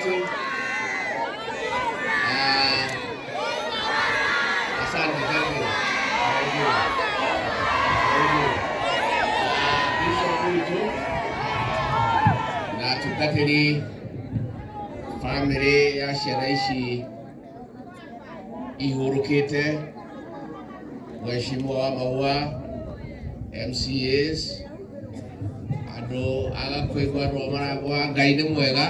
Yetu. Ah, asante, thank you. Thank you. Thank you. Ah, Bishop witũ na atungatĩri, family ya ciana ici ihurũkĩte, Mheshimiwa wa Mahua, MCAs, andũ aga kũigua, andũ maragwa. Ngai nĩ mwega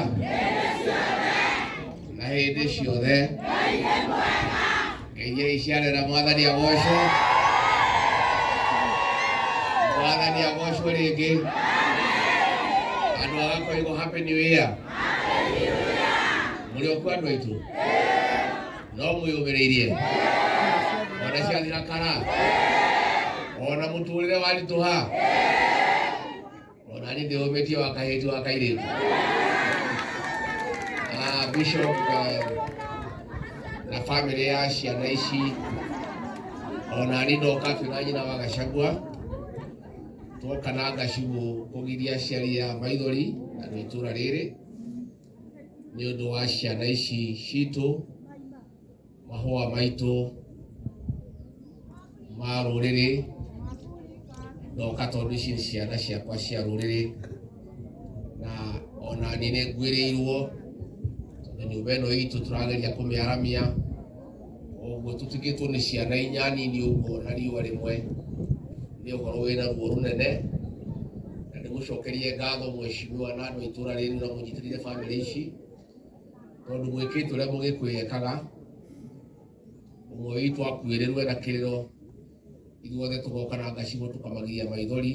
na hĩndĩ ciothe. Ngeithia ciarera. Mwathani agocwo, Mwathani agocwo rĩngĩ. Andũ aga kũigua, happy new year. Mũrĩ okuo, andũ aitũ? No mwĩyũmĩrĩirie ona ciathira kara, ona mũtũrĩre waritũha, ona niĩ ndĩũmĩtie wa kahĩti wa kairĩtu. Ah, Bishop na family ya ciana ici, ona niĩ ndoka twĩna nyina wa Gachagua, twoka na Ngacibũ kũgiria aciari a maithori na andũ a itũũra rĩrĩ nĩ ũndũ wa ciana ici citũ, mahũa maitũ ma rũrĩrĩ. Ndoka tondũ ici nĩ ciana ciakwa cia rũrĩrĩ, na ona niĩ nĩ ngwĩrĩirwo tondũ nyũmba ĩno itũ tũrageria kũmĩaramia ũguo, tũtigĩtwo nĩ ciana inya nini ũguo na riũa rĩmwe, nĩ ũhoro wĩna ruo rũnene. Na ndĩmũcokerie ngatho, mheshimiwa, na andũ a itũũra rĩrĩ na mũnyitĩrĩire bamĩrĩ ici, tondũ mwĩkĩte ũrĩa mũgĩkũyũ ekaga. Ũmwe witũ akuĩrĩrwo ena kĩrĩro, ithuothe tũgoka na ngacibũ tũkamagiria maithori.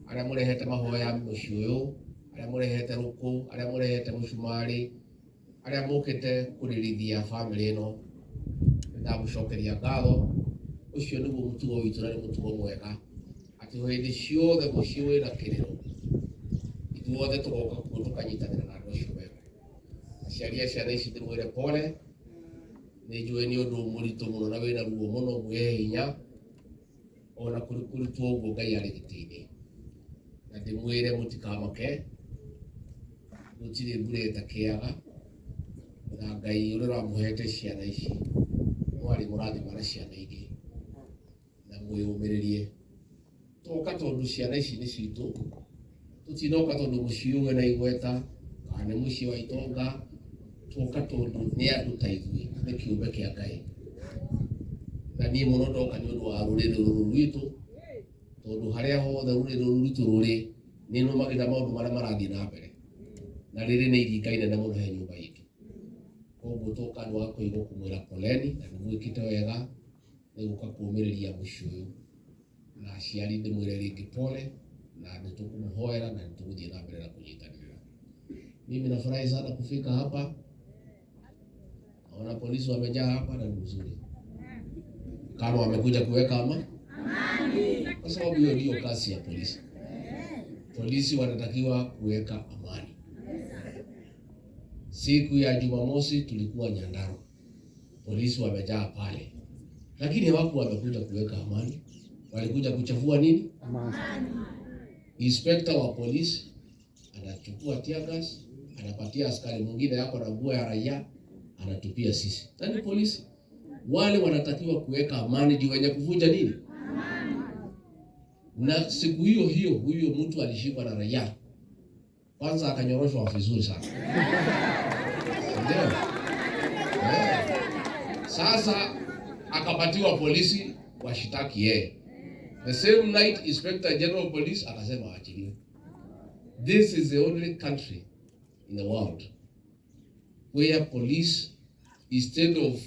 Arĩa mũrehete mahoya mũciĩ ũyũ, arĩa mũrehete rũkũ, arĩa mũrehete mũcumarĩ, arĩa mũkĩte kũrĩrithia bamĩrĩ ĩno, nĩndamũcokeria ngatho. Ũcio nĩguo mũtugo witũ na nĩ mũtugo mwega, atĩ hĩndĩ ciothe mũciĩ wĩna kĩrĩro, ithuothe tũgoka kuo tũkanyitanĩra na andũ acio meko. Aciari a ciana ici, ndĩmwĩre pole. Nĩ njũĩ nĩ ũndũ mũritũ mũno na wĩna ruo mũno. Mwĩhe hinya ona kũrĩ kũritũ ũguo, Ngai arĩ gĩtĩ-inĩ. Na ndĩmwĩre mũtikamake, gũtirĩ mbura ĩtakĩaga, na Ngai ũrĩa ũramũhete ciana ici no arĩmũrathima na ciana ingĩ, na mwĩyũmĩrĩrie. Twoka tondũ ciana ici nĩ citũ, tũtinoka tondũ mũciĩ ũyũ wĩna igweta kana nĩ mũciĩ wa itonga. Twoka tondũ nĩ andũ ta ithuĩ, nĩ kĩũmbe kĩa Ngai. Na niĩ mũno ndoka nĩ ũndũ wa rũrĩrĩ rũrũ rwitũ, tondũ harĩa hothe rũrĩrĩ rũrũ rwitũ rũrĩ, nĩ nũmagĩrĩra maũndũ marĩa marathiĩ na mbere, na rĩrĩ nĩ iringa inene mũno he nyũmba itũ. Koguo twoka andũ a kũigwo kũmwĩra poleni, na nĩ mwĩkĩte wega nĩ gũka kũũmĩrĩria mũciĩ ũyũ. Na aciari, ndĩmwĩre rĩngĩ pole, na nĩ tũkũmũhoera na nĩ tũgũthiĩ na mbere na kũnyitanĩrĩra. Mimi nafurahi sana kufika hapa. Naona polisi wamejaa hapa na ni mzuri kama wamekuja kuweka ama, kwa sababu hiyo ndio kazi ya polisi. Polisi wanatakiwa kuweka amani. Siku ya Jumamosi tulikuwa Nyandarua, polisi wamejaa pale, lakini hawakuwa wamekuja kuweka amani, walikuja kuchafua nini? Inspector wa polisi anachukua tear gas, anapatia askari mwingine yako na nguo ya raia, anatupia sisi. Na ni polisi wale wanatakiwa kuweka amani, juu wenye kuvunja nini? Na siku hiyo hiyo huyo mtu alishikwa na raia, kwanza akanyoroshwa vizuri sana, ndio eh. Sasa akapatiwa polisi washitaki yeye. The same night, Inspector General of Police akasema aachiliwe. This is the only country in the world where police, instead of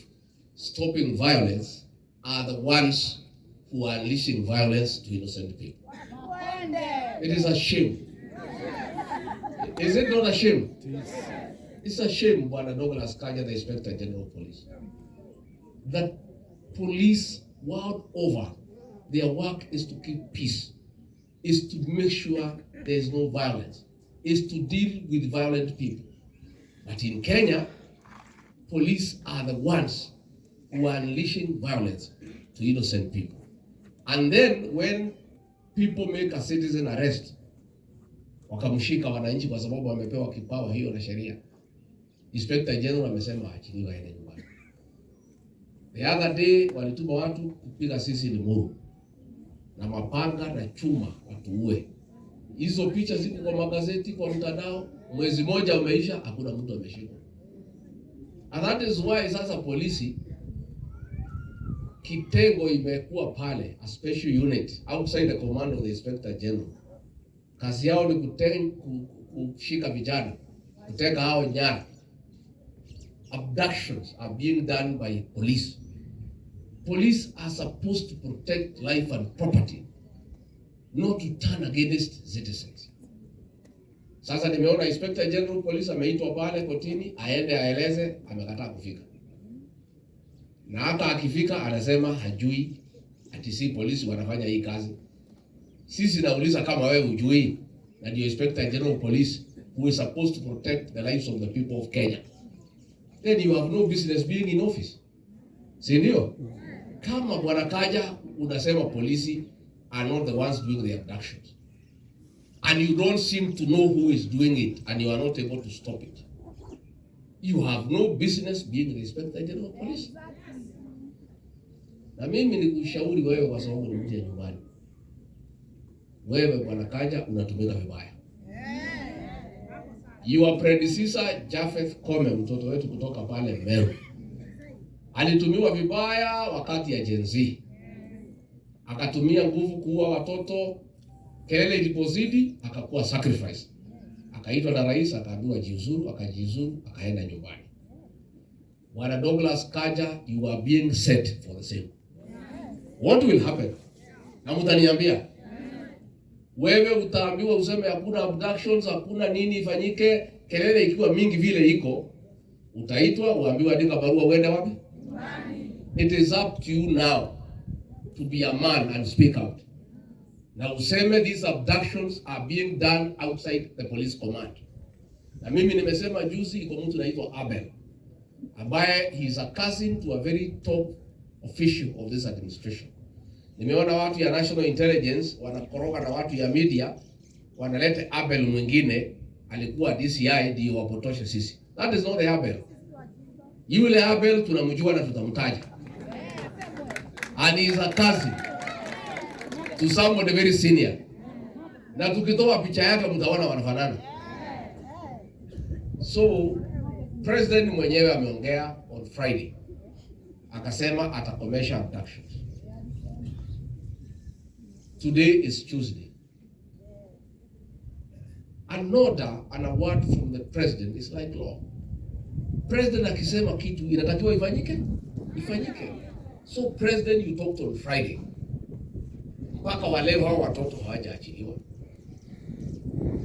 stopping violence, are the ones who are unleashing violence to innocent people. It is a shame. Is it not a shame? It's a shame, Bwana Douglas Kanja, the Inspector General of Police, that police world over, their work is to keep peace, is to make sure there is no violence, is to deal with violent people. But in Kenya, police are the ones who are unleashing violence to innocent people. And then when people make a citizen arrest, wakamshika wananchi kwa sababu wamepewa kipawa hiyo na sheria. Inspector General amesema aachiliwe aende nyumbani. The other day walituma watu kupiga sisi Limuru na mapanga na chuma watuue. Hizo picha ziko kwa magazeti, kwa mtandao. Mwezi moja umeisha, hakuna mtu ameshikwa. And that is why sasa polisi kitengo imekuwa pale, a special unit outside the command of the Inspector General. Kazi yao ni kushika vijana, kuteka hao nyara. Abductions are being done by police. Police are supposed to protect life and property, not to turn against citizens. Sasa nimeona Inspector General Police ameitwa pale kotini aende aeleze, amekataa kufika. Na hata akifika anasema hajui ati si polisi wanafanya hii kazi. Sisi nauliza kama wewe hujui, na ndio Inspector General Police who is supposed to protect the lives of the people of Kenya, then you have no business being in office. Si ndio? Kama Bwana Kanja unasema polisi are not the ones doing the abductions, and you don't seem to know who is doing it, and you are not able to stop it, you have no business being the Inspector General of Police. Na mimi nikushauri wewe, kwa sababu ni mtu ya nyumbani, wewe Bwana Kanja unatumika vibaya. Your predecessor Japheth Koome, mtoto wetu kutoka pale Meru, alitumiwa vibaya wakati ya Gen Z, akatumia nguvu kuua watoto. Kelele ilipozidi akakuwa sacrifice, akaitwa na rais, akaambiwa jiuzuru, akajiuzuru, akaenda nyumbani. Bwana Douglas Kanja, you are being set for the same. What will happen? Na mtaniambia wewe utaambiwa useme hakuna abductions, hakuna nini ifanyike. Kelele ikiwa mingi vile iko, utaitwa uambiwe andika barua uende wapi? It is up to you now to be a man and speak out. Na useme these abductions are being done outside the police command. Na mimi nimesema juzi, iko mtu naitwa Abel ambaye he is a cousin to a very top official of this administration. Nimeona watu ya National Intelligence wanakoroga na watu ya media wanaleta Abel mwingine alikuwa DCI ndio wapotoshe sisi. That is not the Abel. Yule Abel tunamjua na tutamtaja. And he is a cousin to somebody very senior. Na tukitoa picha yake mtaona wanafanana. So president mwenyewe ameongea on Friday, akasema atakomesha abductions. Today is Tuesday. An order and a word from the president is like law. President akisema kitu inatakiwa ifanyike, ifanyike. So president, you talked on Friday, mpaka wa leo hao watoto hawajaachiliwa.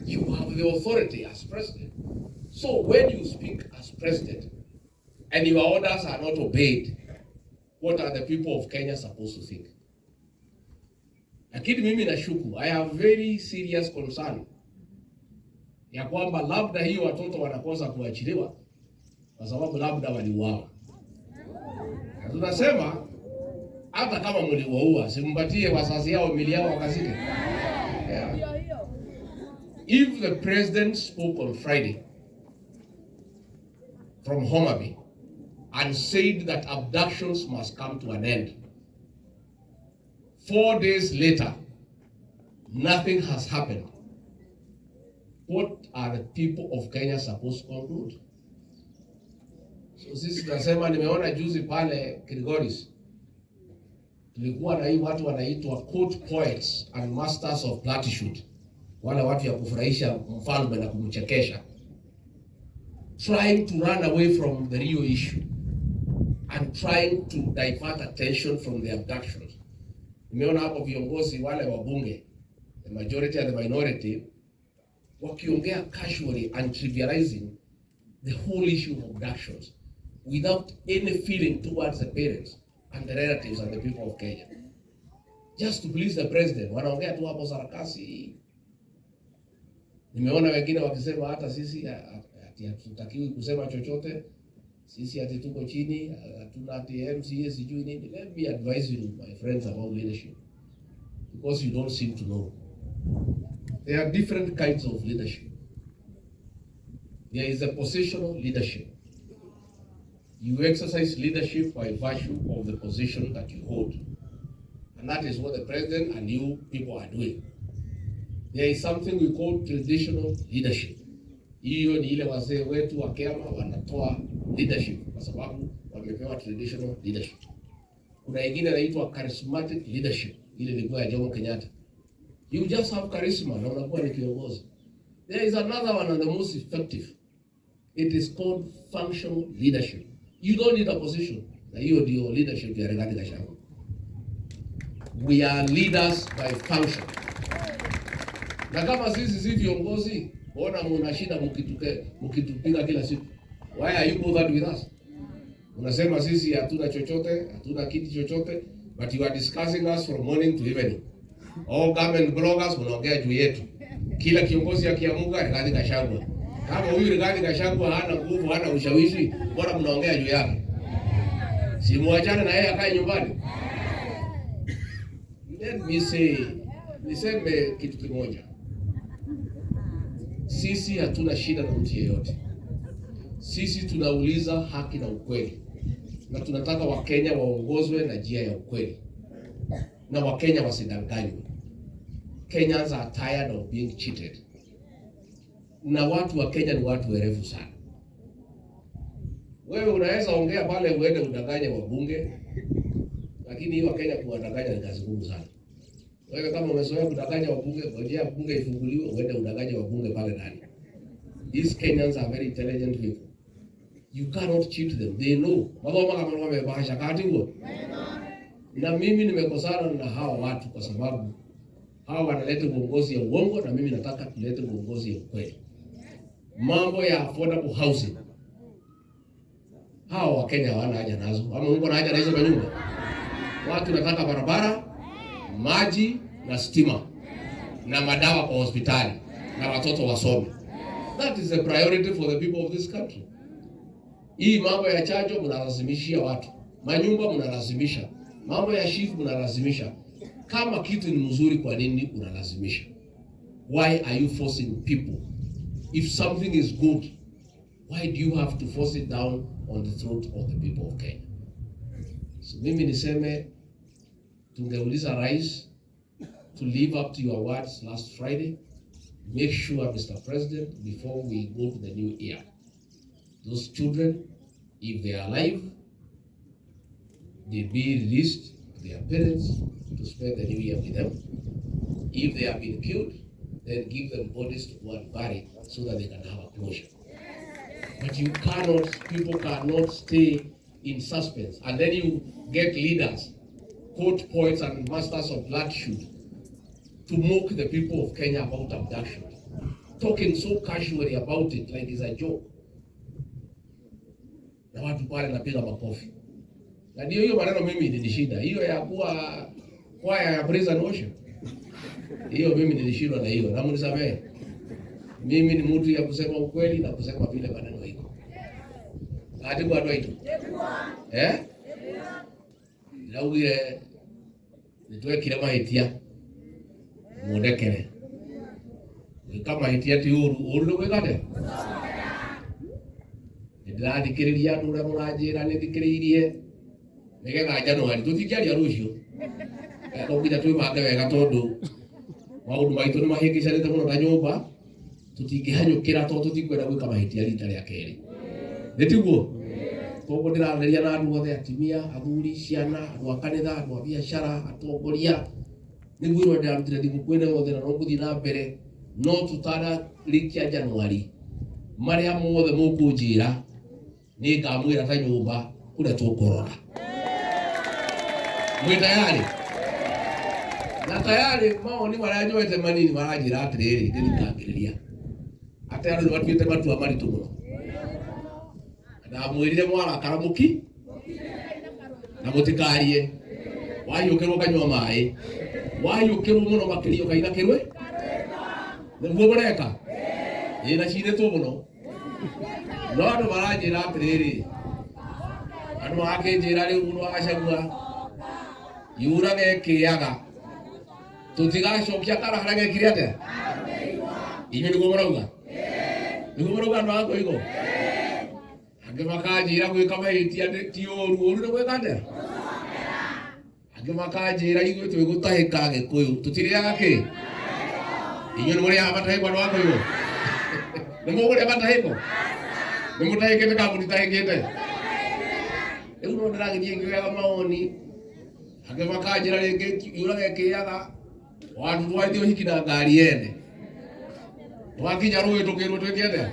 You have the authority as president. So when you speak as president and your orders are not obeyed, what are the people of Kenya supposed to think? Lakini mimi nashuku, I have very serious concern ya kwamba labda hiyo watoto wanakosa kuachiliwa kwa sababu labda waliuawa. Na tunasema hata kama mliwaua, si mpatie wazazi yao miili yao wakazike. Yeah. If the president spoke on Friday from Homa Bay and said that abductions must come to an end, 4 days later, nothing has happened. What are the people of Kenya supposed to conclude? So sisi tunasema, nimeona juzi pale Kilgoris tulikuwa na hii watu wanaitwa court poets and masters of platitude, wale watu ya kufurahisha mfalme na kumchekesha, trying to run away from the real issue and trying to divert attention from the abductions. Nimeona hapo viongozi wale wa bunge, the majority and the minority, wakiongea casually and trivializing the whole issue of abductions without any feeling towards the parents and the relatives and the people of Kenya. Just to please the president. Wanaongea tu hapo sarakasi. Nimeona wengine wakisema hata sisi ati hatutakiwi kusema chochote. Sisi ati tuko chini, hatuna ati MCA sijui nini. Let me advise you, my friends, about leadership, because you don't seem to know. There are different kinds of leadership. There is a positional leadership. You exercise leadership by virtue of the position that you hold. And that is what the president and you people are doing. There is something we call traditional leadership. Hiyo ni ile wazee wetu wa Kiama wanatoa leadership kwa sababu wamepewa traditional leadership. Kuna ingine inaitwa charismatic leadership, ile ilikuwa ya Jomo Kenyatta. You just have charisma na unakuwa ni kiongozi. There is another one and the most effective. It is called functional leadership. You don't need a position. Na hiyo ndio leadership ya Rigathi Gachagua. We are leaders by function. Na kama sisi si viongozi, mbona muna shida mkitupiga kila siku? Why are you bothered with us? Unasema sisi hatuna chochote, hatuna kiti chochote, but you are discussing us from morning to evening. All government bloggers mnaongea juu yetu. Kila kiongozi akiamuka Rigathi Gachagua. Kama huyu Rigathi Gachagua hana nguvu, hana ushawishi, mbona mnaongea juu yake? Si muachane na yeye akae nyumbani. Let me say, niseme kitu kimoja. Sisi hatuna shida na mtu yeyote. Sisi tunauliza haki na ukweli, na tunataka Wakenya waongozwe na njia ya ukweli, na Wakenya wasidanganywe. Kenyans are tired of being cheated. Na watu wa Kenya ni watu werevu sana. Wewe unaweza ongea pale uende udanganye wabunge, lakini hii Wakenya kuwadanganya ni kazi ngumu sana. Wewe kama umezoea kudanganya wabunge, ngojea bunge ifunguliwe uende udanganye wabunge pale ndani. These Kenyans are very intelligent people. You cannot cheat them. They know. Mathomaga marũa me bahasha katiguo. Na mimi nimekosana na hawa watu kwa sababu hawa wanaleta uongozi ya uongo na mimi nataka tulete uongozi ya ukweli. Mambo ya affordable housing. Hawa Wakenya hawana haja nazo. Ama Mungu ana haja na hizo manyumba? Watu nataka barabara, maji na stima na madawa kwa hospitali na watoto wasome. That is a priority for the people of this country. Hii mambo ya chanjo mnalazimishia watu, manyumba mnalazimisha, mambo ya SHIF mnalazimisha. Kama kitu ni mzuri, kwa nini unalazimisha? Why are you forcing people? If something is good, why do you have to force it down on the throat of the people of Kenya? So mimi niseme tungeuliza rais to live up to your words last Friday. Make sure, Mr. President, before we go to the new year, those children, if they are alive, they be released to their parents to spend the new year with them. If they have been killed, then give them bodies to go and bury so that they can have a closure. But you cannot, people cannot stay in suspense. And then you get leaders, court poets and masters of bloodshed to mock the people of Kenya about abduction, talking so casually about it like it's a joke. Na watu pale napiga makofi. Na ndio hiyo maneno mimi nilishinda. Hiyo ya kuwa kwaya ya praise and worship. Hiyo mimi nilishindwa na hiyo. Na mnisamehe. Mimi ni mtu ya kusema ukweli na kusema vile maneno iko. Ati kwa andũ Eh? Ndaugire nĩtwekire mahĩtia mũndekere. Gwĩka mahĩtia ti ũru, ũru nĩ gwĩka atĩa? Nĩndĩrathikĩrĩria andũ ũrĩa mũranjĩra nĩthikĩrĩirie nĩgetha Januari tũtingĩaria rũciũ. No nginya twĩbange wega tondũ maũndũ maitũ nĩ mahĩngĩcanĩte mũno ta nyũmba tũtingĩhanyũkĩra tondũ tũtikwenda gwĩka mahĩtia rita rĩa kerĩ. Nĩ tiguo? Koguo ndĩrarĩria na andũ othe, atumia, athuri, ciana, andũ a kanitha, andũ a biacara, atongoria, nĩguo ĩno ndĩrarutire thigũkũ ĩno yothe na no ngũthiĩ na mbere no tũtanarĩkia Januari marĩa mothe mũkũnjĩra nĩ ngamwĩra ta nyũmba kũrĩa tũkũrora. Mwĩ tayari? Na tayari mawoni marĩa njoete manini maranjĩra atĩrĩrĩ ngĩthikangĩrĩria atĩ andũ nĩ matuĩte matua maritũ mũno. Ndamwĩrire mwarakara mũki na mũtikarie wahiũkĩrwo kanyua maĩ wahiũkĩrwo mũno makĩria ũkaina kĩrwe nĩguo mũreka ĩ na cinĩtwo mũno no andũ maranjĩra atĩrĩrĩ andũ marakĩnjĩra rĩu mũndũ wa Gachagua yura gekĩaga tũtigacokia kara harĩa gekire atĩa inyuĩ nĩguo mũrauga nĩguo mũrauga andũ a Ngoigo andũ Angĩ makanjĩra gwĩka mahĩtia ti ũru, ũru nĩ gwĩka atĩa? Angĩ makanjĩra ithuĩ twĩgũtahĩka Gĩkũyũ, tũtirĩaga kĩ? Inyuĩ nĩ mũrĩaga matahĩko andũ a Kũyũ? Nĩ mũkũrĩa matahĩko? Nĩ mũtahĩkĩte kana mũtitahĩkĩte? Rĩu no ndĩragĩthiĩ ngĩoyaga mawoni, angĩ makanjĩra rĩngĩ yũraga ĩkĩaga, watutwarithia ũhiki na ngari yene. Twakinya rũĩ tũkĩrwo twĩke atĩa?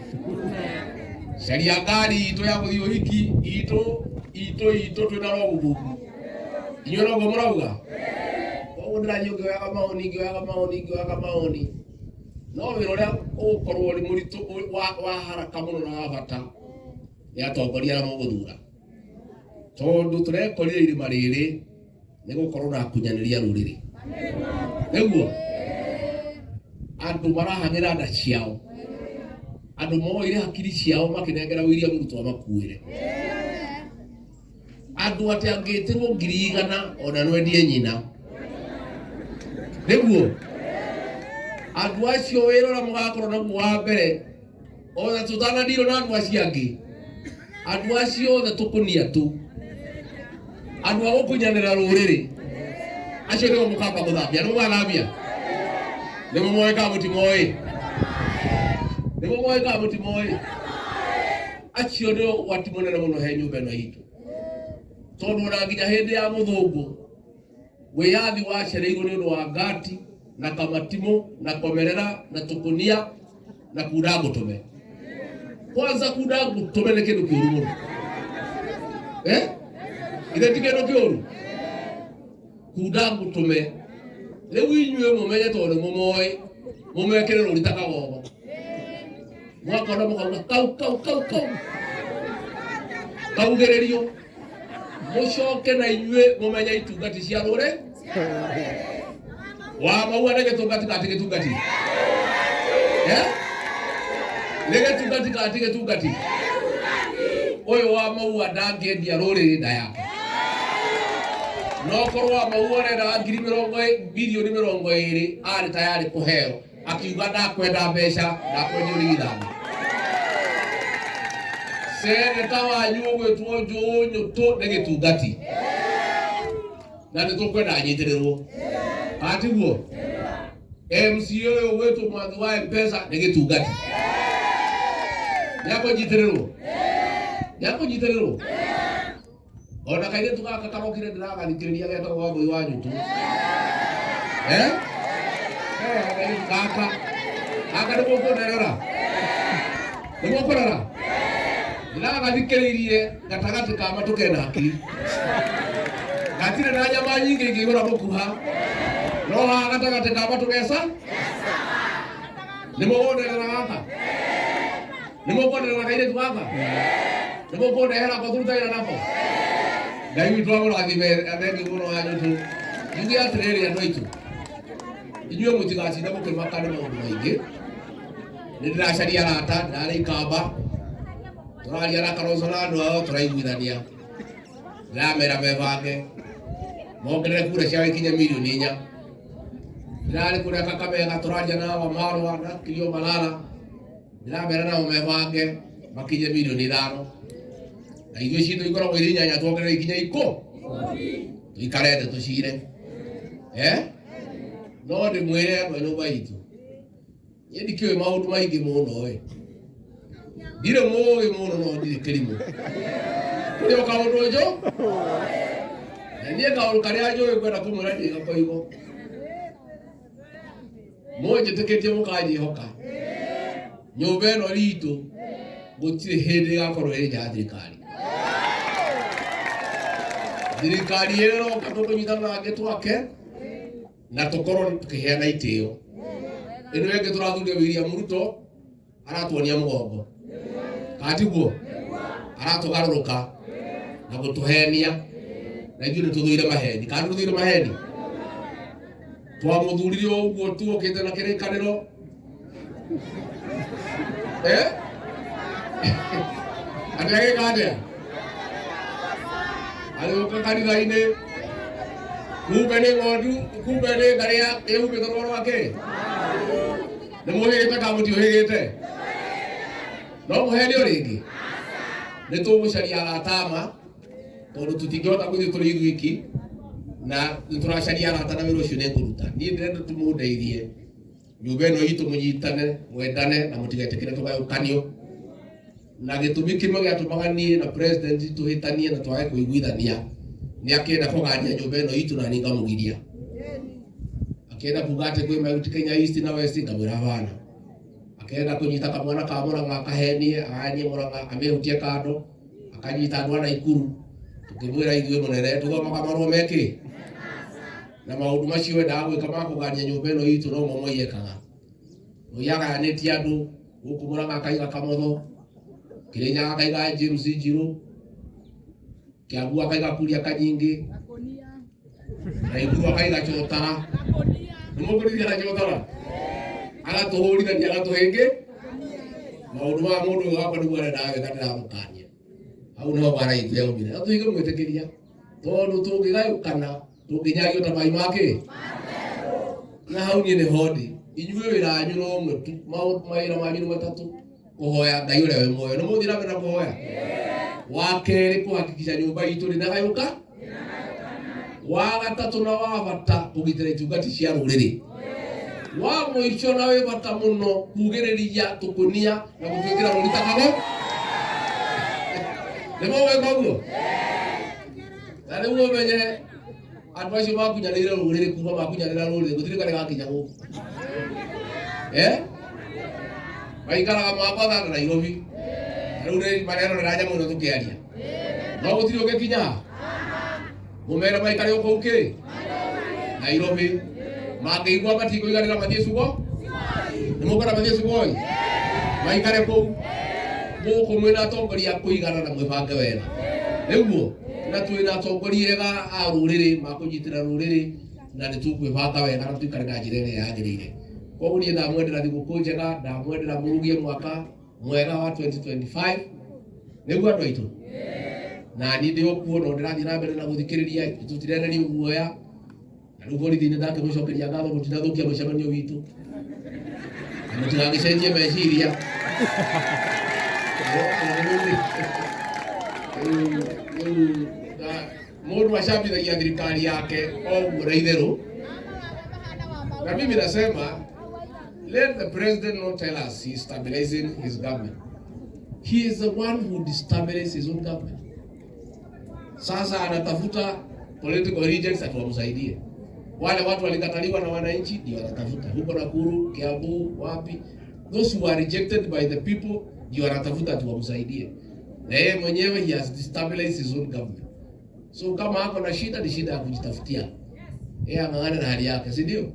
Caria ngari itũ ya gũthiĩ ũhiki itũ itũ itũ twĩna rogubuku. Inyuĩ noguo mũrauga? Koguo ndĩrathiĩ ngĩoyaga maoni ngĩoyaga maoni ngĩoyaga maoni. No wĩra ũrĩa ũgũkorwo ũrĩ mũritũ wa haraka mũno na wa bata nĩ atongoria arĩa mũgũthura. Tondũ tũrekorire irima rĩrĩ nĩ gũkorwo na akunyanĩri a rũrĩrĩ. Nĩguo andũ marahang'ĩra nda ciao, andũ moire hakiri ciao makĩnengera William Ruto amakuĩre. Andũ atĩ angĩtĩrwo 100,000 ona no endie nyina. Nĩguo andũ acio wĩra ũrĩa mũgakorwo naguo wa mbere ona tũtanadirwo na andũ acio angĩ, andũ acio othe tũkũnia tu, andũ a gũkunyanĩra rũrĩrĩ acio nĩo mũkamba gũthambia. Nĩ mũgathambia? Nĩ mũmoĩ kana mũtimoĩ? Nĩ mũmoĩ kana mũtimoĩ? Acio nĩo ũgwati mũnene mũno he nyũmba ĩno itũ, tondũ ona nginya hĩndĩ ya mũthũngũ wĩyathi wacereirwo nĩ ũndũ wa ngati na kamatimũ na komerera na tũkũnia na kunda ngũtũme. Kwanza kunda ngũtũme nĩ kĩndũ kĩũru mũno, eh? Ithe ti kĩndũ kĩũru kunda ngũtũme. Rĩu inyuĩ mũmenye tondũ nĩ mũmoĩ, mũmekĩre rũri ta kagogo, mwakona mũkauga kau kau kau kau kaugĩrĩrio, mũcoke na inyuĩ mũmenye itungati cia rũrĩ wa maua nĩ gĩtungati kana ti gĩtungati? Eh? Nĩ gĩtungati kana ti gĩtungati? Ũyũ wa maua ndangĩendia rũrĩrĩ nda yake. No korwo wa maua arendaga ngiri mĩrongo 20 milioni arĩ tayarĩ kũheo, akiuga ndakwenda mbeca, ndakwendia ũrigithathi. Seneta wanyu ũgwĩtwo Njũnyũtũ nĩ gĩtungati na nĩ tũkwenda anyitĩrĩrwo, atiguo? MCA ũyũ ũgwĩtwo Mwangi wa Mpesa nĩ gĩtungati, nĩ akũnyitĩrĩrwo, nĩ akũnyitĩrĩrwo. Ona kairĩtu gaka karokire ndĩragathikĩrĩria getagwo Wambũi wa Nyutu, eh eh kairĩtu gaka gaka nĩ mũkũnderera, nĩ mũkũrora ndĩragathikĩrĩirie gatagatĩ ka matũ kena hakiri, gatirĩ na nyama nyingĩ ingĩihũra mũkuha, no haha gatagatĩ ka matũ gesa. Nĩ mũgũnderera gaka, nĩ mũkũnderera kairĩtu gaka, nĩ mũkũndehera ko tũrute wĩra nako. Ngai witũ amũrathime. Thengiũ mũno wa Nyutu. Njuge atĩrĩrĩ, andũ aitũ, inyuĩ mũtigacinda mũkĩmaka nĩ maũndũ maingĩ. Nĩ ndĩracaria arata, ndĩrarĩ ikamba, tũraria na Kalonzo na andũ ao, tũraiguithania, ndĩramera mebange mongerere kura ciao ikinye 4 milioni. Ndĩrarĩ kũrĩa Kakamega, tũraria na Wamarwa na Kilio Malala, ndĩramera nao mebange makinye 5 milioni, na ithuĩ citũ ikoragwo irĩ 8, tuongerere ikinye ikũ, tuikare thĩ tũcire, eh? No ndĩmwĩre andũ a nyũmba itũ, niĩ ndikĩũĩ maũndũ maingĩ mũno ĩ, ndirĩ mũũgĩ mũno, no ndirĩ kĩrimũ. Kũrĩ o kaũndũ njũ na niĩ kaũndũ karĩa njũĩ ngwenda kũmwĩra ndĩgakoigo, mũnjĩtĩkĩtie mũkanjĩhoka, nyũmba ĩno ritũ gũtirĩ hĩndĩ ĩgakorwo ĩrĩ nja ya thirikari. Thirikari ĩrĩa ĩroka tũkũnyitana na angĩ twake na tũkorwo tũkĩheana itĩo. Ĩno ĩngĩ tũrathuria William Ruto aratuonia mũgongo, kana tiguo? Aratũgarũrũka na gũtũhenia, na ithuĩ nĩ tũthũire maheni, kana tũthũire maheni? Twamũthurire o ũguo tuokĩte na kĩrĩkanĩro, eh? Atĩ agĩka atĩa? Agĩũka kanitha-inĩ, kumbe nĩ ng'ondu, kumbe nĩ ngarĩ ĩhumbĩte rũa rwake. Nĩ mũhĩgĩte kana mũtiũhĩgĩte? No mũhenio rĩngĩ. Nĩ tũgũcaria arata ma tondũ tũtingĩhota gũthiĩ tũrĩ ithuiki na nĩ tũracaria arata na wĩra ũcio nĩ ngũruta. Niĩ ndĩrenda tũmũndeithie nyũmba ĩno itũ mũnyitane, mwendane na mũtigetĩkĩre tũgayũkanio. Na gĩtũmi kĩmwe gĩatũmaga niĩ na president tũhĩtanie na twage kũiguithania nĩ akĩenda kũgania nyũmba ĩno itũ na niĩ ngamũgiria. Akĩenda kuga atĩ kwĩ Mount Kenya East na West, ngamwĩra hapana. Akĩenda kũnyita kamwana ka Murang'a akahenie, aganie Murang'a amĩhutie kando, akanyita andũ a Naikuru. Tũkĩmwĩra ithuĩ mũnene tũthomaga marũa mekĩ na maũndũ macio endaga gwĩka ma kũgania nyũmba ĩno itũ no mo Moi ekaga. Moi agayanĩtie andũ gũkũ Murang'a akaiga Kamotho, Kirinyaga akaiga James Njirũ, Kiambu akaiga Kuria Kanyingĩ, Naikuru akaiga Chotara. Nĩ mũkũririkana Chotara? Agatũhũrithania agatũhĩngĩ maũndũ ma mũndũ ũyũ wakwa nĩguo arendaga gwĩka ndĩramũkania. Hau nĩho mbara itũ yaumire. Na tũingĩmwĩtĩkĩria tondũ tũngĩgayũkana tũngĩnyagio ta mai makĩ na hau niĩ nĩho ndĩ. Inyuĩ wĩra wanyu no ũmwe tu, mawĩra manyu nĩ matatũ: kũhoya Ngai ũrĩa wĩ muoyo. Nĩ mũgũthiĩ na mbere na kũhoya? Wa kerĩ, kũhakikisha nyũmba itũ ndĩnagayũka. Wa gatatũ na wa bata, kũgitĩra itungati cia rũrĩrĩ. Wa mũico na wĩ bata mũno, kugĩrĩria tũkũnia na gũtwĩkĩra rũri ta kago. Nĩ mũgwĩka ũguo? Na rĩu ũmenye andũ acio makunyanĩire rũrĩrĩ, kuma makunyanĩra rũrĩrĩ gũtirĩ karĩ gakinya gũkũ. Maikaraga Mombatha na Nairobi. Na rĩu nĩ marerorera nyamũ ĩno tũkĩaria. No gũtirĩ ũngĩkinya. Mũmere maikare o kũu kĩ Nairobi. Mangĩigua matikũiganĩra mathiĩ Sugoi. Nĩ mũkwenda mathiĩ Sugoi? Maikare kũu. Gũkũ mwĩna atongoria a kũigana na mwĩbange wega. Nĩguo na twĩna atongoria ega a rũrĩrĩ makũnyitĩra rũrĩrĩ na nĩ tũkwĩbanga wega na tũikare na njĩra ĩrĩa yagĩrĩire. Koguo niĩ ndamwendera thigũkũ njega, ndamwendera mũrugie mwaka mwega wa 2025. Nĩguo andũ aitũ. Na niĩ ndĩ o kuo no ndĩrathiĩ na mbere na gũthikĩrĩria, tũtirenerio guoya. Na rĩu borithi nĩ ndakĩmũcokeria ngatho mũtinathũkia mũcemanio witũ. Na mũtigagĩcenjie meciria. Rĩu mũndũ acambithagia thirikari yake o ũguo na itherũ. Na mimi nasema let the president not tell us he is stabilizing his government. He is the one who destabilizes his own government. Sasa anatafuta political rejects ati wamsaidie. Wale watu walikataliwa na wananchi ndio wanatafuta huko Nakuru, Kiambu, wapi. Those who are rejected by the people ndio wanatafuta ati wamsaidie. Na yeye mwenyewe he has destabilized his own government. So kama ako na shida ni shida ya kujitafutia. Yeye ang'ang'ane na hali yake, si ndio?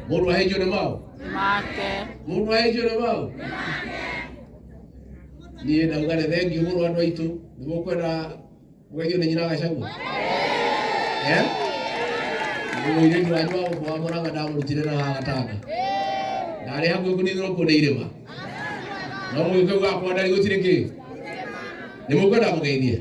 Mundu ahĩnjwo nĩ mao? Make. Mundu ahĩnjwo nĩ mao? Niĩ ndauga nĩ thengiũ mũno andũ aitũ. Nĩ mũkwenda mũgeithio nĩ nyina Gachagua? Eh? Mũirĩtu wanyu wa gũkũ wa Mũrang'a ndamũrutire na gatanga. Ndarĩ hakuhĩ kũninĩrwo kuo nĩ irĩma. No mũgĩkũyũ gakwa ndarĩ gũtirĩ kĩ. Nĩ mũkwenda mũgeithie?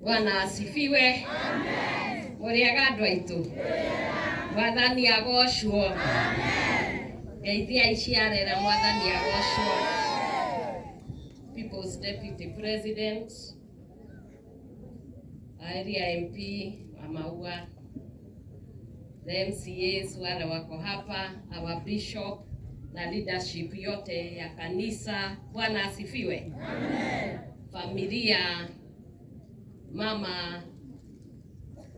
Bwana asifiwe. Mũrĩega andũ aitũ. Mwathani agocwo. Ngeithia iciarera Mwathani agocwo. People's Deputy President, Area MP wa Maua, the MCAs wale wako hapa, our bishop na leadership yote ya kanisa. Bwana asifiwe. Familia, mama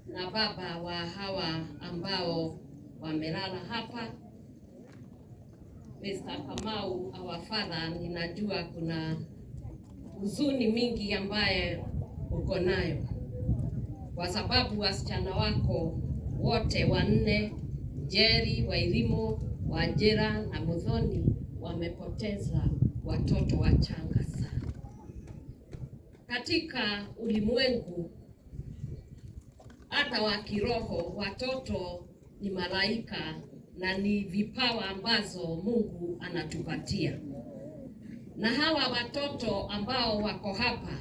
na baba wa hawa ambao wamelala hapa. Mr. Kamau, our father, ninajua kuna huzuni mingi ambaye uko nayo kwa sababu wasichana wako wote wanne, Njeri, Wairimu, Wanjira na Muthoni, wamepoteza watoto wachanga sana. Katika ulimwengu hata wa kiroho, watoto ni malaika na ni vipawa ambazo Mungu anatupatia. Na hawa watoto ambao wako hapa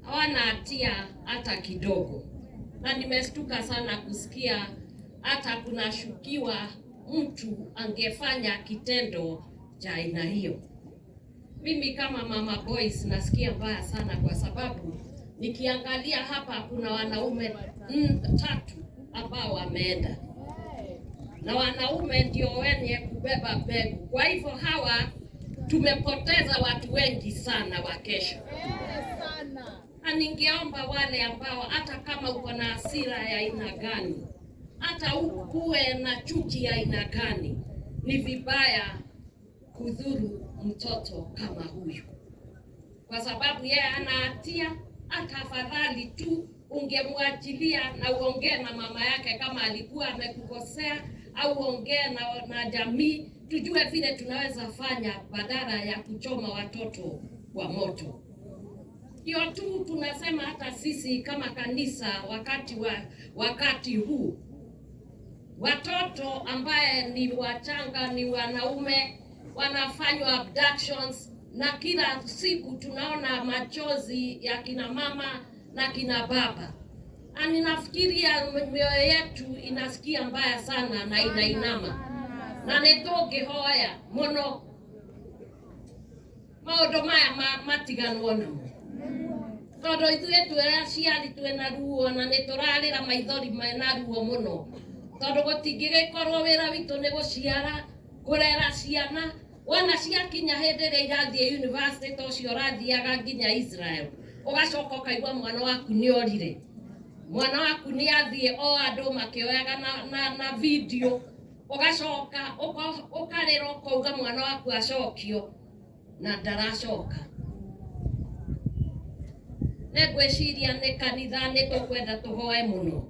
hawana hatia hata kidogo, na nimestuka sana kusikia hata kunashukiwa mtu angefanya kitendo cha aina hiyo. Mimi kama mama boys nasikia mbaya sana, kwa sababu nikiangalia hapa kuna wanaume tatu ambao wameenda, na wanaume ndio wenye kubeba mbegu. Kwa hivyo hawa tumepoteza watu wengi sana wa kesho. Na ningeomba wale ambao hata kama uko na hasira ya aina gani, hata ukuwe na chuki ya aina gani, ni vibaya kudhuru mtoto kama huyu, kwa sababu yeye ana hatia. Hata afadhali tu ungemwachilia na uongee na mama yake kama alikuwa amekukosea, au uongee na jamii, tujue vile tunaweza fanya badala ya kuchoma watoto kwa moto. Ndio tu tunasema hata sisi kama kanisa wakati huu watoto ambaye ni wachanga, ni wanaume wanafanywa abductions, na kila siku tunaona machozi ya kina mama na kina baba, na ninafikiria mioyo yetu inasikia mbaya sana na inainama, na nĩtũngĩhoya mũno maũndũ maya matiganwo namo, tondũ ithuĩ twĩ aciari twĩna ruo na nĩtũrarĩra maithori mena ruo mũno, tondũ gũtingĩgĩkorwo wĩra witũ nĩ gũciara, kũrera ciana. Wona ciakinya hĩndĩ ĩrĩa irathiĩ university, ta ũcio ũrathiaga nginya Israel, ũgacoka ũkaigua mwana waku nĩ orire, mwana waku nĩ athiĩ, o andũ makĩoyaga na video, ũgacoka ũkarĩra ũkauga mwana waku acokio na ndaracoka. Nĩ ngwĩciria nĩ kanitha nĩ tũkwenda tũhoe mũno,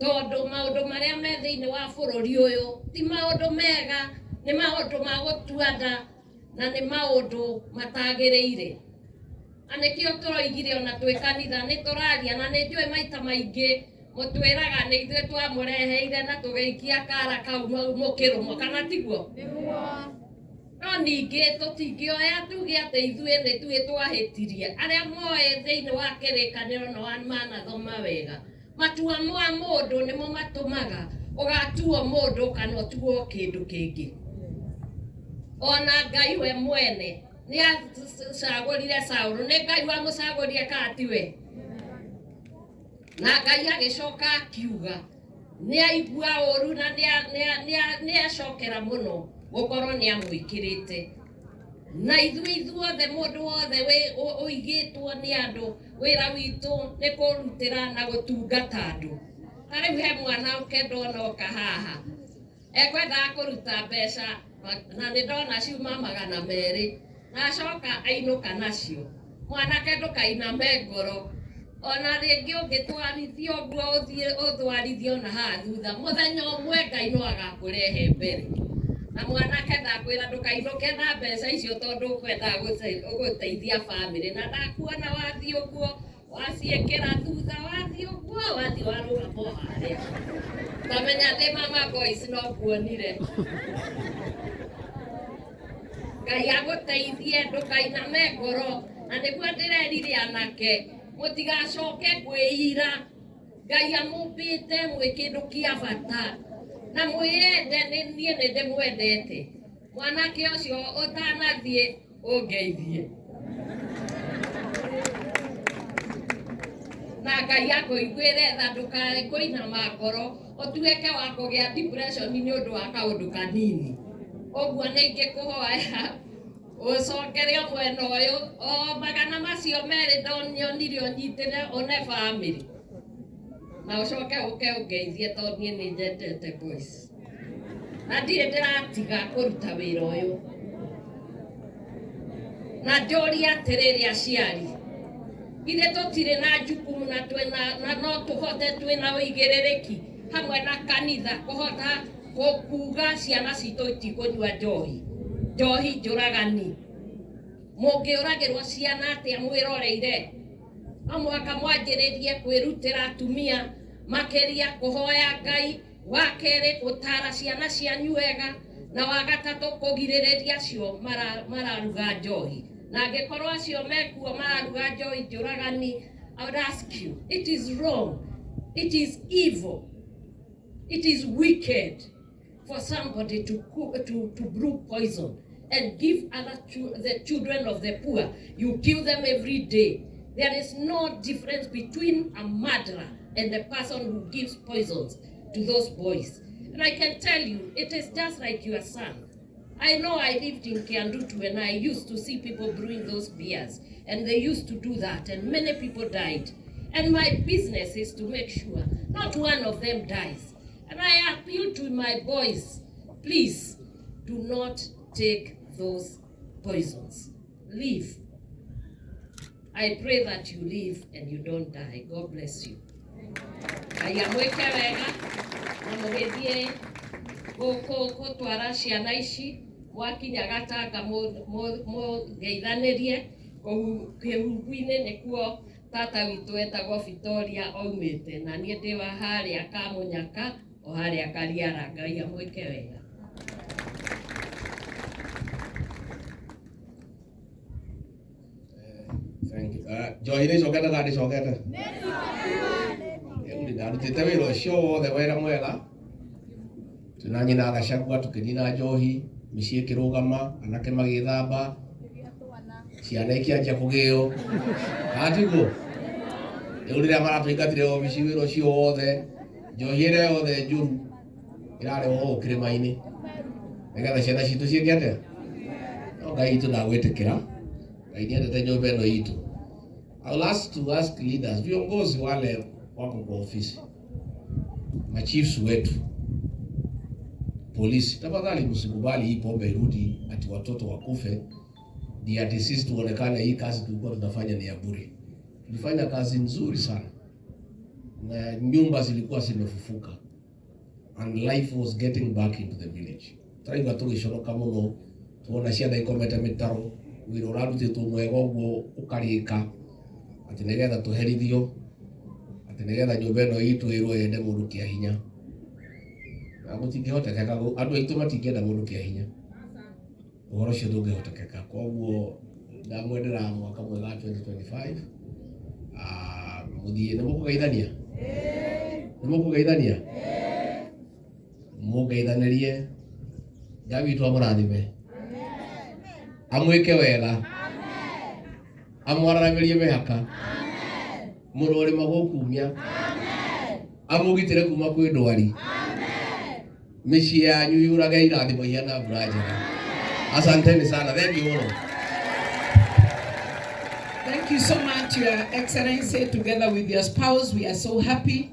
tondũ maũndũ marĩa me thĩinĩ wa bũrũri ũyũ ti maũndũ mega, nĩ maũndũ ma gũtua nda na nĩ maũndũ matagĩrĩire. Na nĩkĩo tũroigire ona twĩ kanitha nĩ tũraria, na nĩ njũĩ maita maingĩ mũtwĩraga nĩ ithuĩ twamũreheire na tũgĩikia kara kau mũkĩrũmwo, kana tiguo? No ningĩ tũtingĩoya tuge atĩ ithuĩ nĩ ithuĩ twahĩtirie. Arĩa moĩ thĩinĩ wa kĩrĩkanĩro na manathoma wega, matua ma mũndũ nĩmo matũmaga ũgatuo mũndũ kana ũtuo kĩndũ kĩngĩ. Ona Ngai we mwene nĩ acagũrire Saũlũ, nĩ Ngai wamũcagũrire kana tiwe? Na Ngai agĩcoka akiuga nĩ aigua ũru na nĩ acokera mũno gũkorwo nĩ amwĩkĩrĩte. Na ithuĩ ithuothe, mũndũ wothe ũigĩtwo nĩ andũ, wĩra witũ nĩ kũrutĩra na gũtungata andũ. Ta rĩu he mwana ũke ndona oka haha ekwendaga kũruta mbeca, na nĩ ndona ciuma 200, na acoka ainũka nacio. Mwanake, ndũkainame ngoro, ona rĩngĩ ũngĩtwarithio ũguo ũthiĩ ũtwarithio na haha thutha, mũthenya ũmwe Ngai no agakũrehe mbere. Na mwanake, ndakwĩra ndũkainũke na mbeca icio, tondũ ũkwendaga gũteithia bamĩrĩ, na ndakuona wathiĩ ũguo waciĩkĩra thutha, wathiĩ ũguo wathiĩ warũgama o harĩa, tamenya ndĩ mama boys no kuonire. Ngai agũteithie, ndũkainame ngoro. Na nĩguo ndĩrerire anake mũtigacoke kwĩira. Ngai amũmbĩte mwĩ kĩndũ kĩa bata na mwĩyende. Nĩ niĩ nĩ ndĩmwendete. Mwanake ũcio, ũtanathiĩ ũngeithie, na Ngai akũiguĩre tha, ndũkae kũinama ngoro ũtuĩke wa kũgĩa depression nĩ ũndũ wa kaũndũ kanini ũguo. Nĩ ingĩkũhoya ũcokere o mwena ũyũ, o 200 ndonyonire ũnyitĩre one bamĩrĩ, na ũcoke ũke ũngeithie, tondũ niĩ nĩ nyendete boys na ndirĩ ndĩratiga kũruta wĩra ũyũ. Na njũrie atĩrĩrĩ, aciari, ithe tũtirĩ na jukumu na twĩna na no tũhote twĩna ũigĩrĩrĩki hamwe na kanitha kũhota kuga ciana citũ itikũnyua njohi, njohi njũragani? Mũngĩũragĩrwo ciana atĩa mwĩroreire? No mũhaka mwanjĩrĩrie kwĩrutĩra, atumia makĩria, kũhoya Ngai, wa kerĩ gũtara ciana cianyu wega, na wa gatatũ kũgirĩrĩria acio mararuga njohi. Na angĩkorwo acio mekuo mararuga njohi njũragani, I would ask you, it is wrong, it is evil. It is wicked for somebody to cook, to brew poison and give other the children of the poor. You kill them every day. There is no difference between a murderer and the person who gives poisons to those boys. And I can tell you, it is just like your son. I know I lived in Kiandutu and I used to see people brewing those beers, and they used to do that, and many people died. And my business is to make sure not one of them dies. And I appeal to my boys, please do not take those poisons. Live. I pray that you live and you don't die. God bless you. Ngai amwĩke wega na mũgĩthiĩ gũtwara ciana ici mwakinya Gatanga mũgeithanĩrie kĩhumbu-inĩ nĩkuo tata witũ etagwo Victoria aumĩte na niĩ ndĩ wa harĩa Kamunyaka o harĩa Kariara. Ngai amwĩke wega. Thank you. Njohi nä icokete kana ndä cokete? Rä ndarutĩte wĩra ũcio wothe wĩra mwega twĩna nyina Gachagua tũkĩnina njohi mĩciĩ ĩkĩrũgama anake magĩthamba ciana ikĩanjia kũgĩo kana tiguo? Rĩu rĩrĩa maratũingatire obici wĩra ũcio wothe njohi ĩrĩa yothe njũru ĩrarehwo gũkũ kĩrĩma-inĩ nĩgetha ciana citũ ciĩke atĩa? No Ngai witũ ndagwĩtĩkĩra. Ngai nĩendete nyũmba ĩno itũ. I will ask to ask leaders, viongozi wale wako kwa ofisi, machiefs wetu, polisi, tafadhali msikubali hii pombe irudi ati watoto wakufe ndio ati sisi tuonekane hii kazi tulikuwa tunafanya ni ya bure. Tulifanya kazi nzuri sana na nyumba zilikuwa zimefufuka and life was getting back into the village. Turaigua tũgĩconoka mũno tuona ciana ikomete mĩtaro wĩra ũrarutĩtwo mwega ũguo ũkarĩka atĩ nĩgetha tũherithio atĩ nĩgetha nyũmba ĩno itũ ĩrwo yende mũndũ kĩa hinya na gũtingĩhotekeka andũ aitũ matingĩenda mũndũ kĩa hinya ũhoro ũcio ndũngĩhotekeka koguo ndamwendera mwaka mwega wa 2025. Mũthiĩ nĩ mũkũgeithania nĩ mũkũgeithania mũngeithanĩrie Ngai witũ amũrathime amwĩke wega amwararamĩrie mĩhaka mũrore magũkumia amũgitĩre kuma kwĩ ndwari mĩciĩ yanyu yurage irathimo ihana mbura njega. Asanteni sana, thank you mũno. Thank you so much, Your Excellency, together with your spouse. We are so happy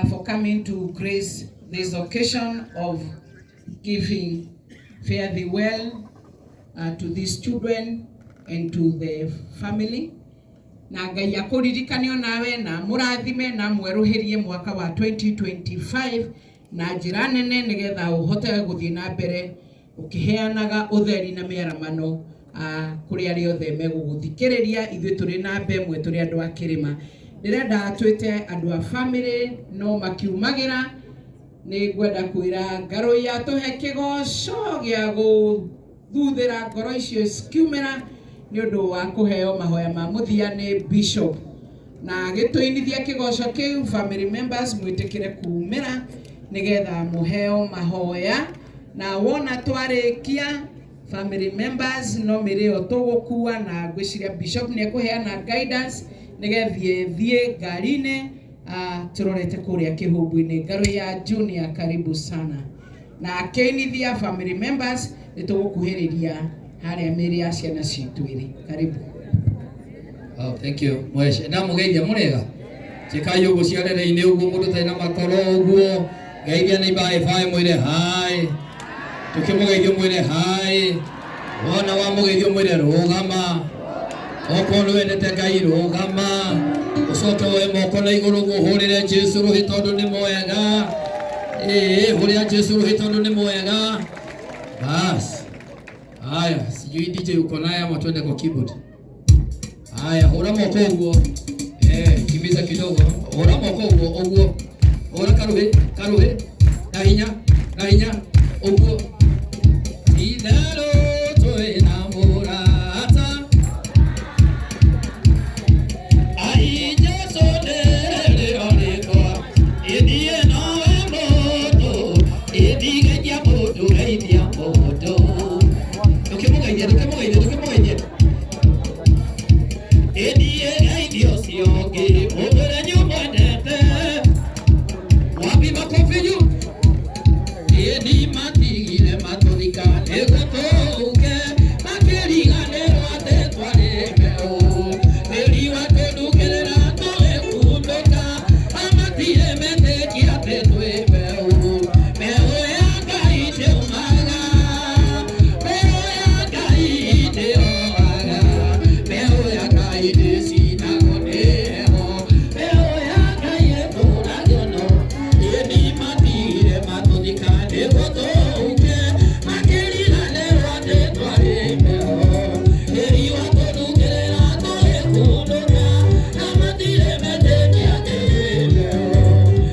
for coming to grace this occasion of giving fare thee well to these children and to the family. Na Ngai akũririkane onawe na mũrathime na mwerũhĩrie mwaka wa 2025 na njĩra nene nĩgetha ũhote gũthiĩ na mbere ũkĩheanaga ũtheri na mĩaramano kũrĩ arĩa othe megũgũthikĩrĩria. Ithuĩ tũrĩ namba ĩmwe tũrĩ andũ a kĩrĩma. Ndĩrenda twĩte andũ a family no makiumagĩra nĩ ngwenda kwĩra Ngarũiya tũhe kĩgoco gĩa gũthuthĩra ngoro icio cikiumĩra nĩ ũndũ wa kũheo mahoya ma mũthia nĩ bishop na gĩtũinithia kĩgoco kĩu. Family members mwĩtĩkĩre kumĩra nĩgetha mũheo mahoya na wona twarĩkia family members no mĩrĩo tũgũkua na ngwĩciria bishop nĩ ekũheana guidance nĩgetha thiĩ ngari-inĩ tũrorete kũrĩa kĩhumbu-inĩ. Ngarũiya Junior, karibu sana na akĩinithia family members nĩ tũgũkuhĩrĩria harĩa mĩrĩ ya ciana citũ ĩrĩ. Karibu. Oh, thank you. Mweshe. Na mugeithia mũrĩega. Njĩkai ũguo ciarĩrĩ-inĩ ũguo mũndũ ũtarĩ na matoro ũguo. Geithia nĩ bye bye mwĩre hi. Tũkĩmũgeithia mwĩre hi. Wona wamũgeithia mwĩre rũgama. Okorwo nĩ wendete Ngai rũgama. Ũcoke woe moko na igũrũ ũguo ũhũrĩre Jesũ rũhĩ tondũ nĩ mwega. Ĩĩ, hũrĩra Jesũ rũhĩ tondũ nĩ mwega. Bas. Haya, sijui DJ uko naye ama twende kwa keyboard. Haya, hũra moko ũguo. Kimbiza kidogo. Hũra moko ũguo ũguo. Hũra karuhĩ, karuhĩ. Na hinya, na hinya. Ũguo. Itherũ twĩna mũrata. Ai Jesũ nĩrĩo rĩtwa. Ithiĩ nowe mũrata. Ĩndigeithia mũndũ geithia mũndũ. Ndũkĩmũgeithie, ndũkĩmũgeithie, ndũkĩmũgeithie. Ĩndiĩ geithia ũcio ũngĩ, ũmwĩre nĩũmwendete. Wapi makofi juu? Ĩni matigire matũthika nĩguo tũũke, makĩriganĩrwo atĩ twarĩ mbeũ. Tĩri watũnungĩrĩra tũgĩkundũka, amatirĩ metĩkia atĩ twĩ mbeũ. Mbeũ ya Ngai ndĩũmaga, mbeũ ya Ngai ndĩoaga, mbeũ ya Ngai ndĩcinagwo nĩ heho, mbeũ ya Ngai ĩtũragio no. Ĩni matigire matũthika nĩguo tũũke, makĩriganĩrwo atĩ twarĩ mbeũ. Tĩri watũnungĩrĩra tũgĩkundũka, na matirĩ metĩkia atĩ twĩ mbeũ.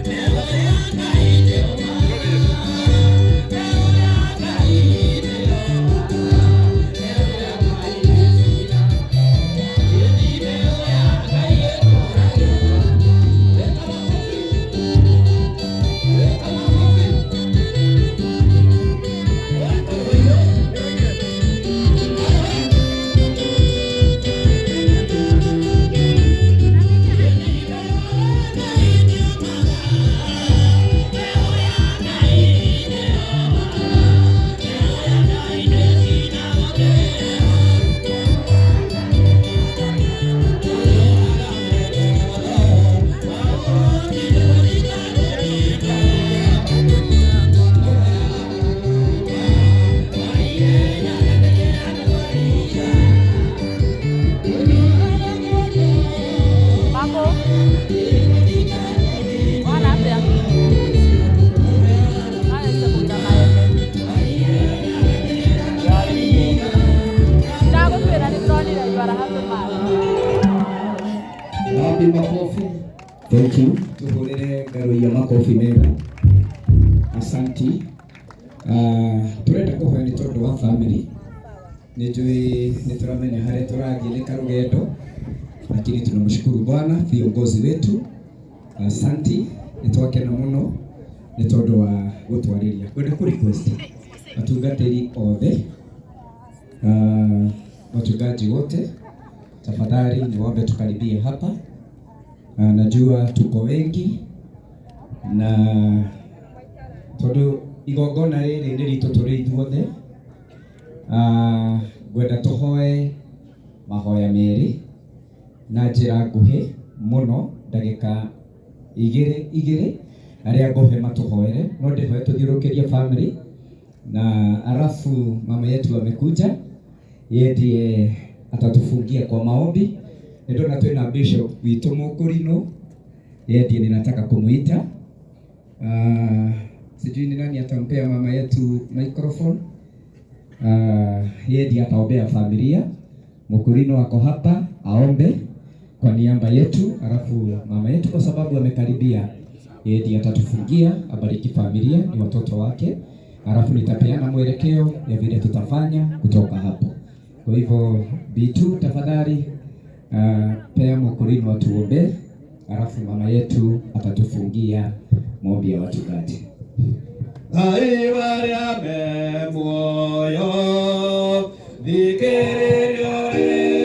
Mbeũ ya Ngai ndĩũmaga, mbeũ ya Ngai ndĩoaga, mbeũ ya Ngai ndĩcinagwo. Ĩni mbeũ ya Ngai ĩtũragio. Weka makofi, weka makofi. Weka ũiyo. Mambo. Wana atĩa? Marĩkia kũgira maembe. Ndagũtwĩra nĩtũronire you are a happy man. Wapi makofi? Thank you. Tuhurire ngaruia makofi mega. Asanti. Turenda kuhoya nĩ tondũ wa family. Nĩ njũĩ nĩ tũramenya harĩa tũrathiĩ nĩ karũgendo, lakini tunamshukuru Bwana viongozi wetu. Asanti, nĩ twakena mũno nĩ tondũ wa gũtwarĩria. Ngwenda kũ request atungatĩri othe, wachungaji wote, tafadhali niwaombe tukaribie hapa. Najua tuko wengi na tondu igongona rĩrĩ nĩ ritũ tũrĩ ithuothe, ngwenda tũhoe mahoya merĩ na njĩra nguhĩ mũno, ndagĩka igĩrĩ igĩrĩ, arĩa ngũhe matũhoere, no ndĩhoe tũthiũrũrũkĩrie family na alafu mama yetu amekuja, yeye ndiye atatufungia kwa maombi. Nĩ ndona twĩna bishop witũ Mũkũrinũ, yeye ndiye ninataka kumuita. Sijui ni nani atampea mama yetu microphone. Yeye ndiye ataombea familia. Mũkũrinũ ako hapa aombe kwa niaba yetu, alafu mama yetu kwa sababu amekaribia, yeye ndiye atatufungia, abariki familia, ni watoto wake, alafu nitapeana mwelekeo ya vile tutafanya kutoka hapo. Kwa hivyo Bitu, tafadhali pea Mũkũrinũ atuombee, alafu mama yetu atatufungia maombi ya wachungaji. Ngai warĩa me muoyo thikĩrĩria rĩu.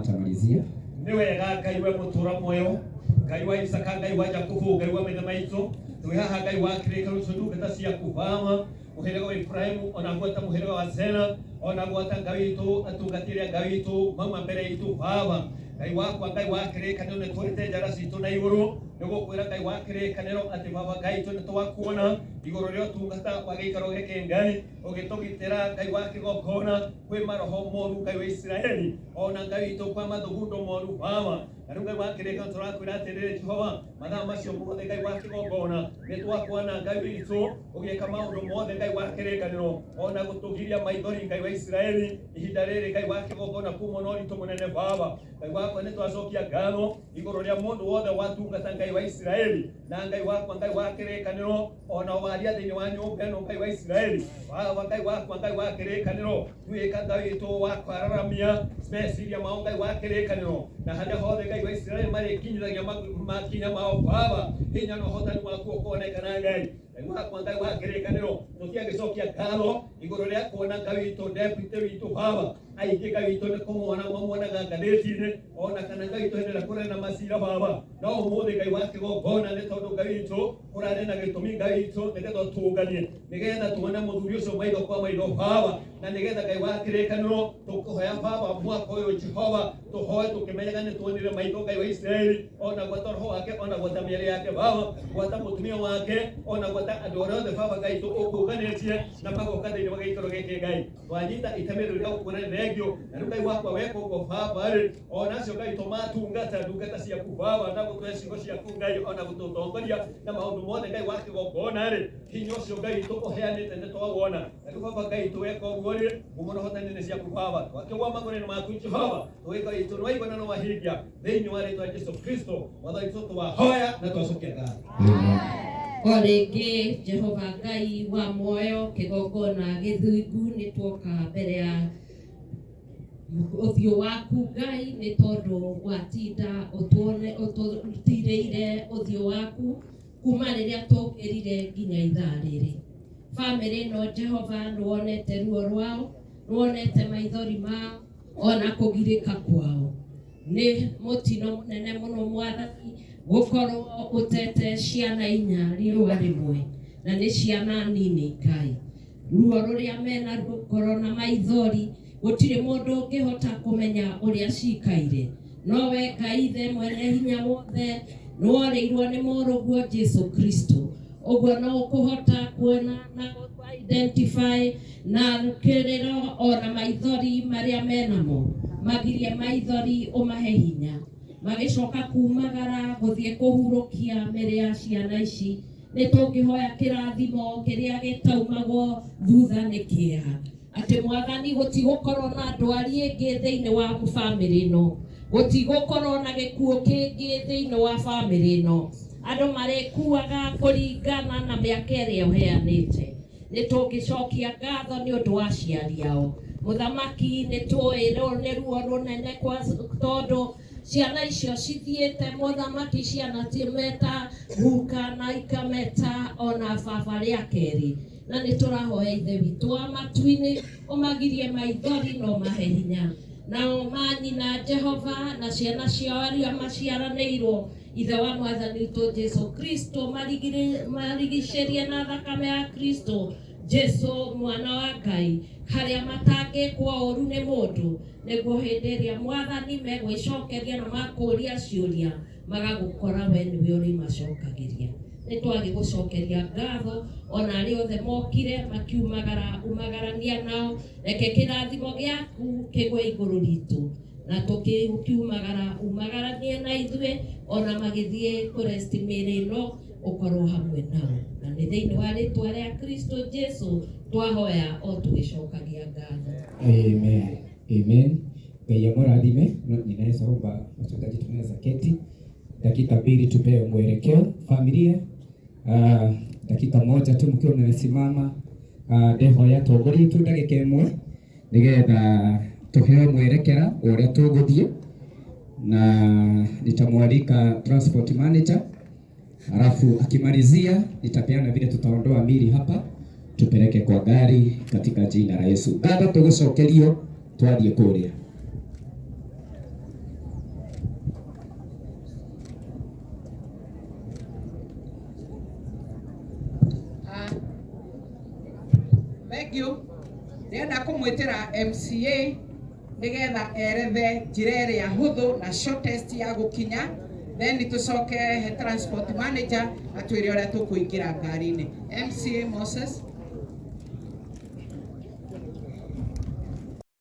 atamalizia. Nĩ wega Ngai we mũtũra muoyo, Ngai wa Isaka, Ngai wa Jakubu, Ngai wa maithe maitũ, twĩ haha Ngai wa kĩrĩkanĩro tũ ndungata ciaku Baba, mũhĩrĩga wa Ibrahimu ona gwata mũhĩrĩga wa Sera, ona gwata Ngai witũ atungatĩri a Ngai witũ mauma mbere itũ Baba. Ngai wakwa, Ngai wa kĩrĩkanĩro, nĩ tũrĩte njara citũ na igũrũ nĩ gũkwĩra Ngai wa kĩrĩkanĩro atĩ Baba Ngai witũ nĩ twakuona igũrũ rĩa ũtungata wa gĩikaro gĩkĩ Ngai ũgĩtũgitĩra Ngai wa kĩgongona kwĩ maroho moru Ngai wa Isiraeli ona Ngai witũ kwa mathugundo moru Baba. Na rĩu Ngai wa kĩrĩkanĩro tũrakwĩra atĩrĩrĩ Jehova, mathaa macio mothe Ngai wa kĩgongona nĩ twakuona Ngai witũ ũgĩka maũndũ mothe Ngai wa kĩrĩkanĩro ona gũtũgiria maithori Ngai wa Isiraeli ihinda rĩrĩ Ngai wa kĩgongona kuma na ũritũ mũnene Baba. Ngai wakwa nĩ twacokia ngatho igũrũ rĩa mũndũ wothe watungata Ngai wa Isiraeli na Ngai wakwa Ngai wa kĩrĩkanĩro ona waria thĩinĩ wa nyũmba ĩno Ngai wa Isiraeli. Baba Ngai wakwa Ngai wa kĩrĩkanĩro tuĩka Ngai witũ wa kwararamia meciria mao Ngai wa kĩrĩkanĩro na harĩa hothe Ngai wa Isiraeli marĩkinyithagia makinya mao Baba, hinya na ũhotani waku ũkonekana Ngai. Ngai wakwa Ngai wa kĩrĩkanĩro tũtiagĩcokia ngatho igũrũ rĩa kuona Ngai witũ deputy witũ Baba, aingĩ Ngai witũ nĩ kũmwona mamwonaga ngathĩti-inĩ ona kana Ngai witũ hĩndĩ ĩrĩa kũrĩ na macira Baba, no ũmũthĩ Ngai wa kĩgongona nĩ tondũ Ngai witũ kũrarĩ na gĩtũmi Ngai witũ nĩgetha ũtũnganie nĩgetha tuone mũthuri ũcio maitho kwa maitho Baba, na nĩgetha Ngai wa kĩrĩkanĩro tũkũhoya Baba mwaka ũyũ Jehova tũhoe tũkĩmenyaga nĩ tuonire maitho Ngai wa Isiraeli ona gwata roho wake ona gwata mĩario yake Baba, gwata mũtumia wake ona gwata andũ arĩa othe Baba Ngai witũ ũkũnganĩtie na magoka thĩinĩ wa gĩikaro gĩkĩ Ngai twanyita itemi rĩu rĩa gũkuona nĩ thengio. Na rĩu Ngai wakwa weka ũguo Baba rĩ, ona acio Ngai witũ matungata ndungata ciaku Baba na gũtũhe ciugo ciaku Ngai ona gũtũtongoria na maũndũ mothe Ngai wa kĩgongona rĩ, hinya ũcio Ngai witũ ũheanĩte nĩ twawona. Na rĩu Baba Ngai witũ weka ũguo rĩ, ngumo na ũhotani nĩ ciaku Baba, twakĩgwa magũrũ-inĩ maku Jehova, tũgĩka witũ nĩ waigua na nĩ wahingia thĩinĩ wa rĩtwa Jesu Kristo Mwathani witũ twahoya na twacokia ngatho. Amen. O rĩngĩ Jehova Ngai wa muoyo kĩgongona gĩthingu nĩ twoka mbere ya ũthiũ waku Ngai nĩ tondũ watinda ũtuone ũtũtirĩire ũthiũ waku kuma rĩrĩa tũkĩrire nginya ithaa rĩrĩ. Bamĩrĩ ĩno Jehova nĩwonete ruo rwao, nĩwonete maithori mao ona kũgirĩka kwao. Nĩ mũtino mũnene mũno Mwathani gũkorwo ũtete ciana inya riũa rĩmwe na nĩ ciana nini Ngai. Ruo rũrĩa mena ngoro na maithori gũtirĩ mũndũ ũngĩhota kũmenya ũrĩa cikaire, no we Ngai ithe mwene hinya wothe nĩworĩirwo nĩ mũrũguo Jesu Kristo, ũguo no ũkũhota kuona na identify na kĩrĩro ona maithori marĩa menamo, magirie maithori ũmahe hinya magĩcoka kumagara gũthiĩ kũhurũkia mĩrĩ ya ciana ici. Nĩ tũngĩhoya kĩrathimo kĩrĩa gĩtaumagwo thutha nĩ kĩeha atĩ Mwathani gũtigũkorwo na ndwari ĩngĩ thĩinĩ wa bamĩrĩ ĩno, gũtigũkorwo na gĩkuũ kĩngĩ thĩinĩ wa bamĩrĩ ĩno, andũ marĩkuaga kũringana na mĩaka ĩrĩa ũheanĩte. Nĩ tũngĩcokia ngatho nĩ ũndũ wa aciari ao Mũthamaki, nĩ tũĩ nĩ ruo rũnene tondũ ciana icio cithiĩte Mũthamaki, ciana meta guka na ikameta ona baba rĩa kerĩ, na nĩ tũrahoya Ithe witũ wa matu-inĩ ũmagirie maithori na ũmahe hinya. Nao manyina Jehova na ciana ciao arĩa maciaranĩirwo Ithe wa Mwathani witũ Jesu Kristo marigicĩrie na thakame ya Kristo Jesu mwana wa Ngai, harĩa matangĩkwo ũru nĩ mũndũ, nĩguo hĩndĩ ĩrĩa Mwathani megwĩcokeria na makũria ciũria magagũkora we nĩwe ũrĩmacokagĩria. Nĩ twagĩgũcokeria ngatho ona arĩa othe mokire makiumagara umagarania nao, reke kĩrathimo gĩaku kĩgwe igũrũ ritũ na tũkiumagara umagaranie na ithuĩ ona magĩthiĩ kũresti mĩrĩ ĩno ũkorwo hamwe nao, na nĩ thĩinĩ wa rĩtwa rĩa Kristo Jesu twahoya o tũgĩcokagia ngatho. Amen. Amen. Ngai amũrathime. Ninaweza omba wachungaji, tunaweza keti dakika 2 tupewe mwelekeo familia. Dakika moja tu mkiwa mmesimama, ndehoya tongoria tu ndagika ĩmwe nigetha tuheo mwerekera uria tuguthie, na nitamwalika transport manager, alafu akimalizia nitapeana vile tutaondoa mili hapa tupeleke kwa gari katika jina la Yesu. Ngatho tugucokerio twathie kuria. Thank you. Ndĩrenda kũmwĩtĩra MCA nĩgetha erethe njĩra ĩrĩa hũthũ na shortest ya gũkinya, then tũcoke he transport manager atwĩre ũrĩa tũkũingĩra ngari-inĩ. MCA Moses.